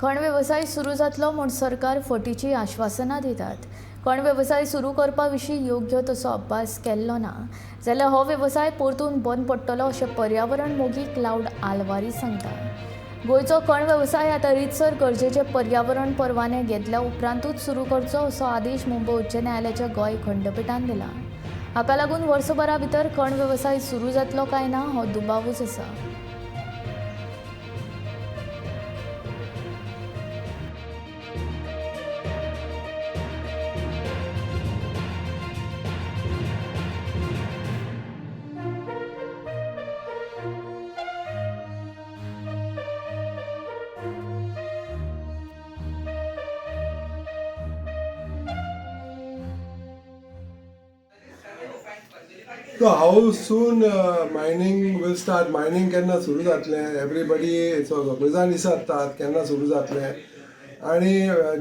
खण वेवसाय सुरू जातलो म्हूण सरकार फटीचीं आश्वासनां दितात. खण वेवसाय सुरू करपा विशीं योग्य तसो अभ्यास केल्लो ना जाल्यार हो वेवसाय परतून बंद पडटलो अशें पर्यावरण मोगी क्लावड आलवारी सांगता. गोंयचो खण वेवसाय आतां रितसर गरजेचे पर्यावरण परवाने घेतल्या उपरांतूच सुरू करचो असो आदेश मुंबय उच्च न्यायालयाच्या गोंय खंडपिठान दिला. हाका लागून वर्सभरा भितर खण वेवसाय सुरू जातलो काय ना हो दुबावूच आसा. So how soon mining will start? Mining केन्ना सुरू जातलें? एवरीबडी सगळे जाण विचारतात केन्ना सुरू जातलें आनी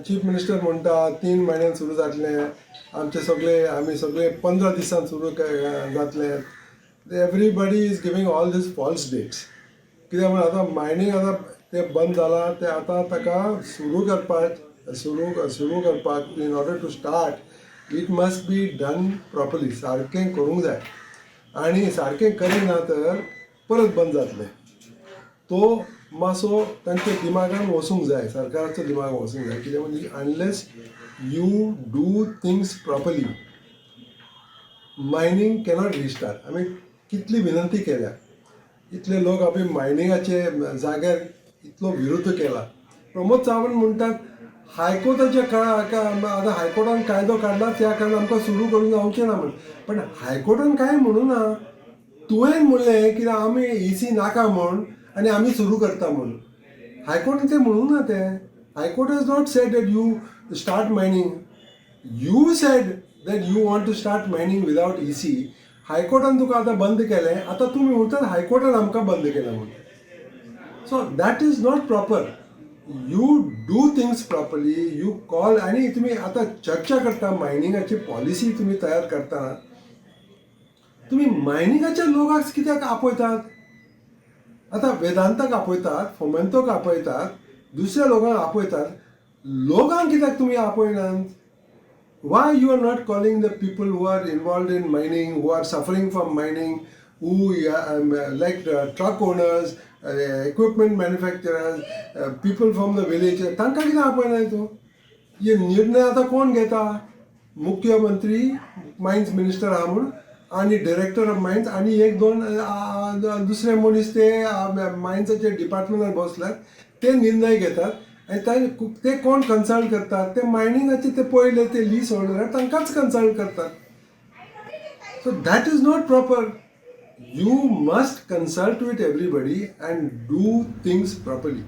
चीफ मिनिस्टर म्हणटा 3 म्हयन्यान सुरू जातलें, आमचे सगळे आमी सगळे 15 दिसान सुरू जातलें. Everybody is giving all these false dates. कित्याक म्हण आतां मायनींग आतां तें बंद जालां, तें आतां ताका सुरू करपाक सुरू सुरू करपाक in order to start it must be done properly. सारकें करूंक जाय आनी सारकें करिना तर परत बंद जातलें. तो मातसो तांच्या दिमागान वचूंक जाय, सरकाराचो दिमाग वचूंक जाय. कित्याक म्हणजे unless you do things properly mining cannot restart. आमी कितली विनंती केल्या, इतले लोक आमी मायनिंगाचे जाग्यार इतलो विरोध केला. प्रमोद सावंत म्हणटात हायकोर्टाच्या आतां हायकोर्टान कायदो काडला त्या कारणान आमकां सुरू करूंक जावचें ना म्हण. पण हायकोर्टान कांय म्हणूं ना, तुवें म्हणलें की आमी ई सी नाका म्हूण आनी आमी सुरू करता म्हूण. हायकोर्टान तें म्हणूं ना तें. High Court has not said that you start mining. You said that you want to start mining without EC. हायकोर्टान तुका आतां बंद केलें, आतां तुमी म्हणटात हायकोर्टान आमकां बंद केलें म्हूण. So that is not proper. You do things properly. You call आनी तुमी आतां चर्चा करता मायनिंगाची पॉलिसी तुमी तयार करतना तुमी मायनिंगाच्या लोकांक कित्याक आपयतात? आतां वेदांताक आपयतात, फोमेंतोक आपयतात, दुसऱ्या लोकांक आपयतात. लोकांक कित्याक तुमी आपयनात? Why you are not calling the people who are involved in mining, who are suffering from mining, who like truck owners, equipment manufacturers, people from the village? तांकां कित्याक आपयनाय तूं? हे निर्णय आतां कोण घेता? मुख्यमंत्री मायन्स मिनिस्टर आहा म्हूण आनी डिरेक्टर ऑफ मायन्स आनी एक दोन दुसरे मनीस ते मायन्साच्या डिपार्टमेंटान बसल्यात, ते निर्णय घेतात. आनी ते कोण कन्सल्ट करतात? ते मायनिंगाचे ते पयले ते लीज होल्डर, तांकांच कन्सल्ट करतात. So that is not proper. You must consult with everybody and do things properly.